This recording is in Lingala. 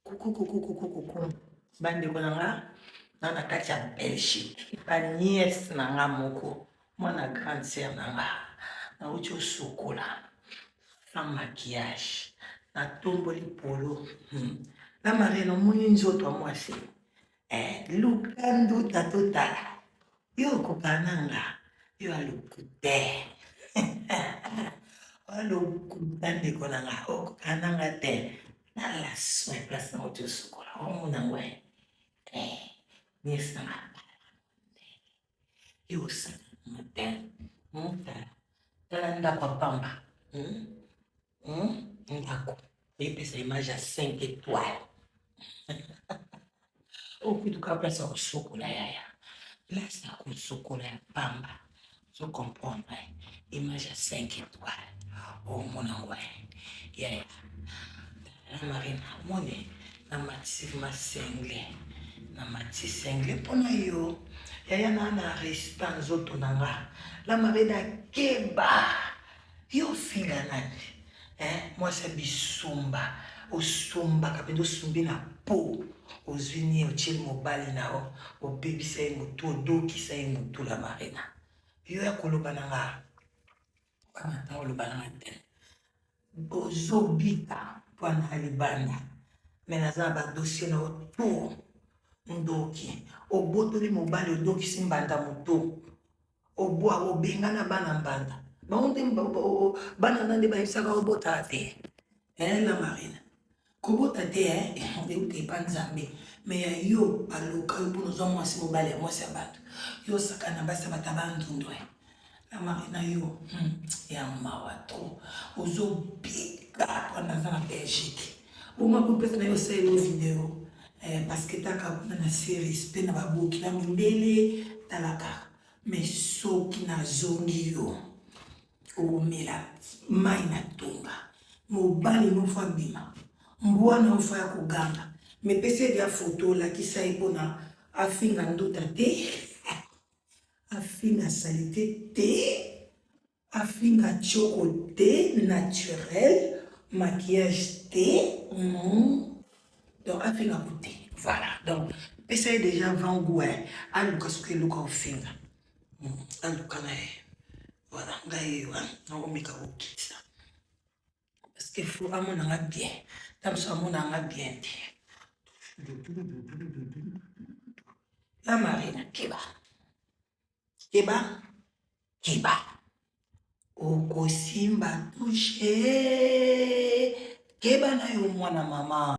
Coucou, coucou, coucou, coucou. Bandeko na nga, na na kati ya Belgique. Ba nièce na nga moko, mwana grande sœur na nga. Nauti osukola sans maquillage. Natomboli polo. La Marine, omoni nzoto ya mwasi. Eh, luka nduta totala. Yo okokana na nga. Yo alukute. Alokuta ndeko na nga. Okokana na nga te. Nala soin place nango tosukola. Omona ngo eh. Eh, nièce na nga. Yo osala matin. Tala. Tala ndako ya pamba. Ndako. Epesa image ya 5 étoiles. Okutuka place ya kosukola yaya. Place ya kosukola ya pamba. Ozo comprendre image ya 5 étoiles. Omona ngo yaya. La Marina, omoni na matisi masengle. Na matisi sengle mpona yo. Yaya na na respect nzoto na nga. La Marina keba. Yo ofinga nani? Eh, mwasi ya bisumba. Osumbaka mpenza osumbi na po. Ozwi nie otieli mobali na yo, obebisa ye motu, odokisa ye motu la Marina. Yo ya koloba na nga. Wana ntango oloba na nga te. Ozobika mpo na libanda. Me naza na ba dossier na yo tout. Ndoki. Obotoli mobali odokisi mbanda motu. Obwa obengana bana mbanda. Bango nde bana na nde bayebisaka obota te. Eh la Marina. Kobota te eh euta epa Nzambe. Mais ya yo baloka yo mpona ozwa mwasi mobali ya mwasi ya bato. Yo osakana na basi ya bato ya bandundu eh. La Marina yo ya mawa trop. Ozobika mpo naza na Belgique. Bongo akopesa na yo osaleli yo video. Eh, parce que taka kuna na series mpe na baboki na mindele talaka. Mais soki nazongi yo okomela mai na tonga mobali no fo abima mbwa na yo fo ya koganga me pesa ye dia foto olakisa ye mpona afinga nduta te afinga salite te afinga tioko te naturel maquillage te Donc afinga ko te. Voilà. Donc pesa ye déjà avant goût aluka soki eloko ofinga. Aluka na ye. Voilà, ngai yo nakomeka kokitisa. Parce que faut amona nga bien. Ta mosusu amona nga bien te. La Marina, keba. Keba, keba. Okosimba touche. Keba na yo mwana mama.